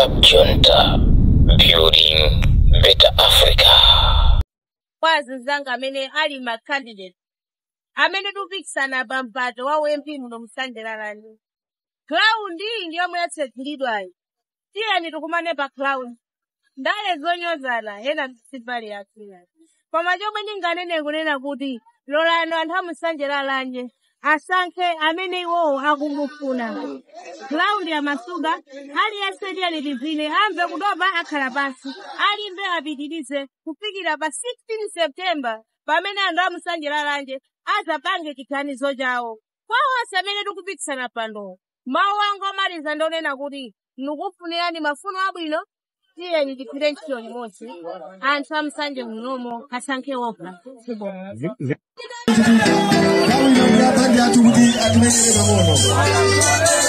Club Junta, building better Africa. Kwa azinzanga amene ali ma candidate amene tikupikisana pa mpando wa MP muno Nsanje Lalanje, ground iyi ndi yomwe yatsegulidwayi. Tiyeni tikumane pa ground. Ndale zonyozana ena si mbali yathu, koma chomwe ndinganene kunena kuti lolani anthu a Nsanje Lalanje asankhe amene iwowo akumufuna. Ground ya masuka, aliyense tiyeni tivine, amve kutopa akhala pansi, alimbe apitirize kufikira pa 16 September pamene anthu a Nsanje Lalanje adzapange chiganizo chawo. Kwa onse amene tikupikisana pano, mawu anga omaliza ndonena kuti ndikufunirani mafuno abwino. Tiyeni tigwire ntchito limodzi, anthu a Nsanje munomo asankhe okha. Nthawi ino ndi abandi athu kuti atimenyere pang'ono.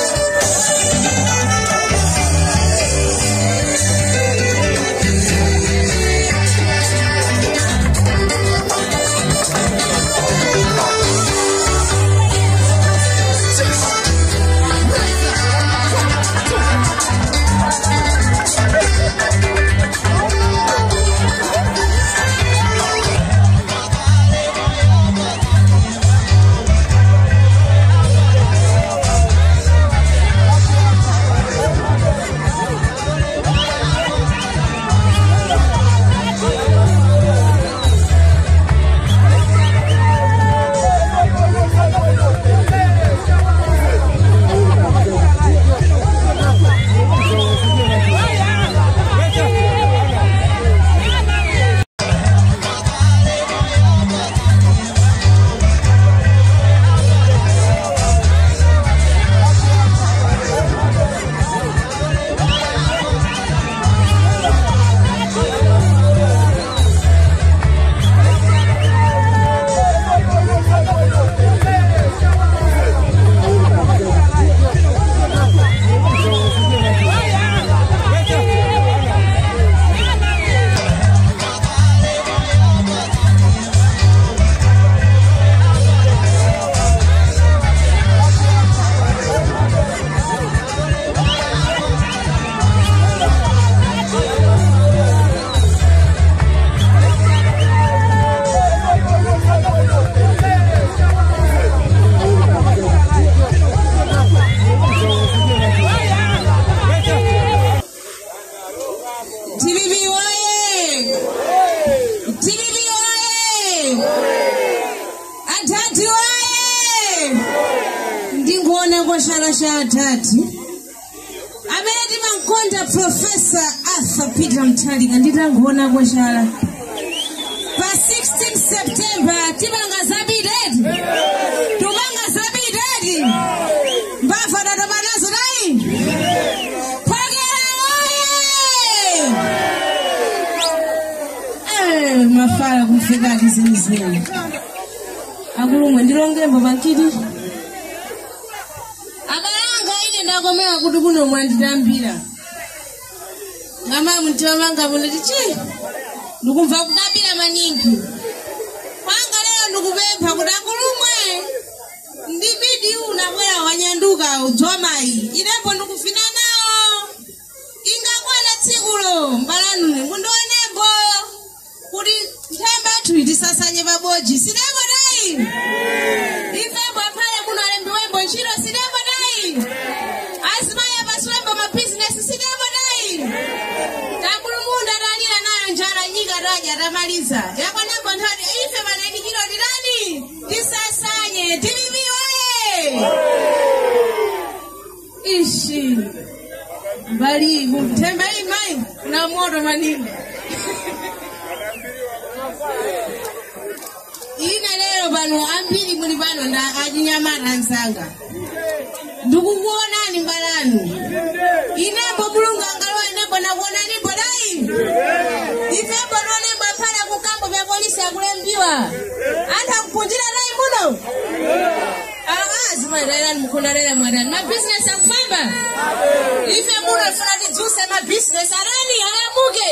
DPP oye! DPP oye! Atati oye! Ndingoona kwashala cha atati. Amene timankonda Professor Arthur Peter Mutharika, nditangoona kwashala. Pa 16 September timanga zabidedi. Tumanga zabidedi. Mbafa tatopa nazo dai. Phokera oye! Mafala kumfika kizinizini. Akulumwe ndilongembo pankiti. Akalanga ine ndakomera kuti kuno mwanditambira. Ngama mtima manga munati chi. Ndikumva kukapira maningi. Kwanga lero ndikupempha kuti akulumwe. Ndibidi unabwera wanyanduka udzomayi. Inepo ndikufina nawo. Ingakwana tsikulo mbalanu mundionembo kuti nthembe athu tisasanye pabodzi sidemo dai ifembo aphale muno alembiwembo ntchito sidemo dai azimayi apasulembo mabizinesi sidemo dai takulumunda talira nayo njala nyika tadya tamaliza yakwanembo nthawi ife panainikiro tilani tisasanye tilimiwe. Ishi mbali kumthemba iyi mayi kuna moto maningi. Ine lero pano ambiri muli pano nda achinyamata anzanga, ndikukuonani mbalanu inembo mulungu angalowa inembo nakuonanipo dai ifembo tionembo aphale kukambo vya polisi akulembiwa anthu akuphunzira dai muno azimairani mukhondarera mwadani mabizinesi akufamba ife muno tifuna tidzuse mabizinesi arani ayamuke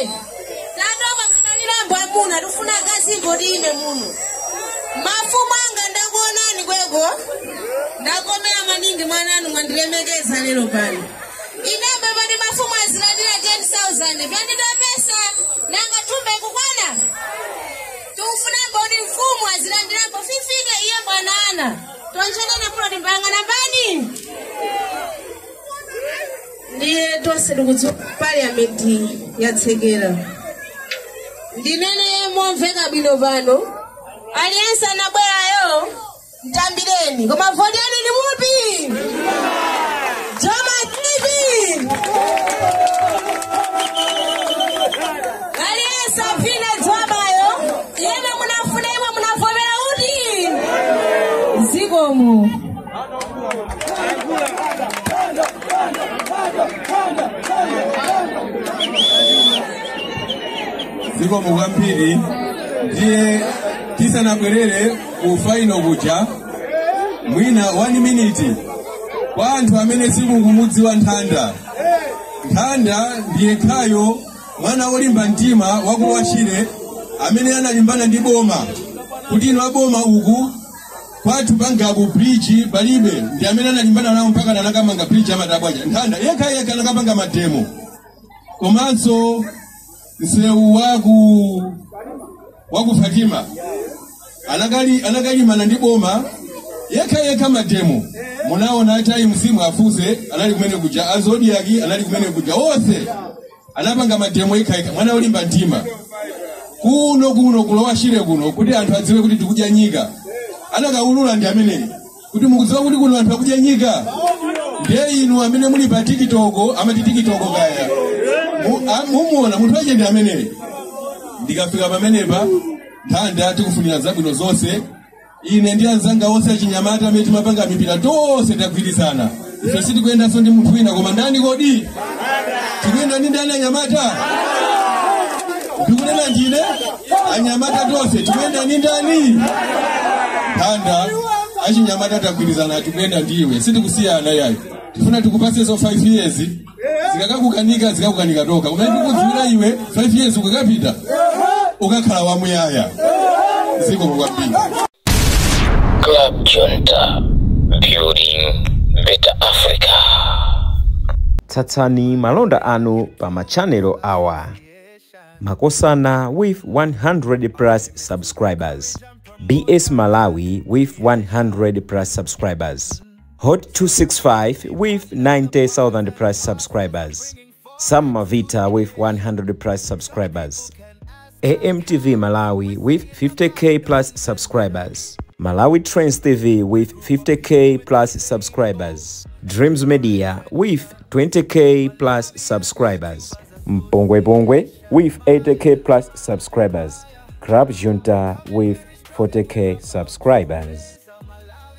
tatopa kudalirambo amuna tifuna akazimbo tiime muno. Mafumu anga ndakuonani kweko ndakomera maningi mwananu mwandilemekeza lero pano inembe pati mafumu azilandira. 2000 vyanditopesa nanga thumba ikukwana tikufuna mboni mfumu azilandirambo 50 iye bwanana tonchenene muno timbanga nambani ndiye tonse tikudziwa parliament yatsekera ndinene momveka bwino pano aliyense anabwerayo mtambireni koma voteni ni mupi Joma TV aliyense apine dzwabayo yena munafuna imwe munavomera uti zikomo. Zikomo kwambiri ndiye tisanabwerere ku final kuja mwina 1 minute kwa anthu amene simukumudziwa Nthanda. Nthanda ndiye khayo mwana wolimba mtima wakuwachire amene analimbana ndi boma kuti ino aboma uku kwathu pangabu bridge palibe, ndi amene analimbana nawo mpaka anakamanga bridge amatabwaja. Nthanda yekha yekha anakapanga mademo komanso msewu waku Fatima anakalimana ndi boma yekha yekha mademo. Munaona atayi msimu afuze anali kumene kuja azodiaki anali kumene kuja onse anapanga mademo yekha yekha. Mwana wolimba mtima kuno kuno kulowashire kuno kuti anthu adziwe kuti tikudya nyika anakaulula ndi ameneyi kuti mukudziwa kuti kuno anthu akudya nyika. Ndiye inu amene muli pa TikTok amati TikTok kaya mumuona munthu aje ndi ameneyi. Ndikafika pamenepa Nthanda tikufunira zabwino zonse. Ine ndi anzanga onse achinyamata amene timapanga mipira tonse tagwirizana. Ife sitikuyendanso ndi munthu wina koma ndani kodi? Tikuyenda ndi ndani anyamata? Ndikunena ndine anyamata tonse tikuyenda ndi ndani? Nthanda achinyamata tagwirizana tikuyenda ndiwe sitikusiyana yayi. Tifuna tikupasenso 5 years zikakakukanika zikakukanika toka kumene tikudziwira iwe 5 years ukakapita ukakhala wamuyaya. Zikomo kwambiri. Club Junta, building better Africa. Tsatsani malonda anu pa machanelo awa. Makosana with 100 plus subscribers. BS Malawi with 100 plus subscribers. Hot 265 with 90,000 plus subscribers. Sam Mavita with 100 plus subscribers. AMTV Malawi with 50k plus subscribers. Malawi Trends TV with 50k plus subscribers. Dreams Media with 20k plus subscribers. Mpongwe Pongwe with 80k plus subscribers. Club Junta with 40k subscribers.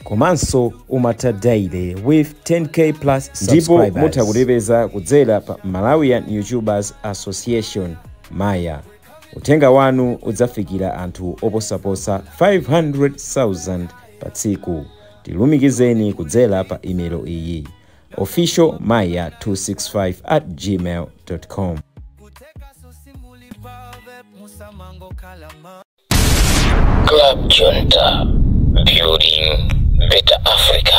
Komanso Umata Daily with 10k plus subscribers. Ndipo mutha kutipeza kudzera pa Malawian YouTubers Association Maya. Uthenga wanu udzafikira anthu oposaposa 500,000 pa tsiku. Tilumikizeni kudzera pa email iyi officialmaya265@gmail.com. Club Junta, building better Africa.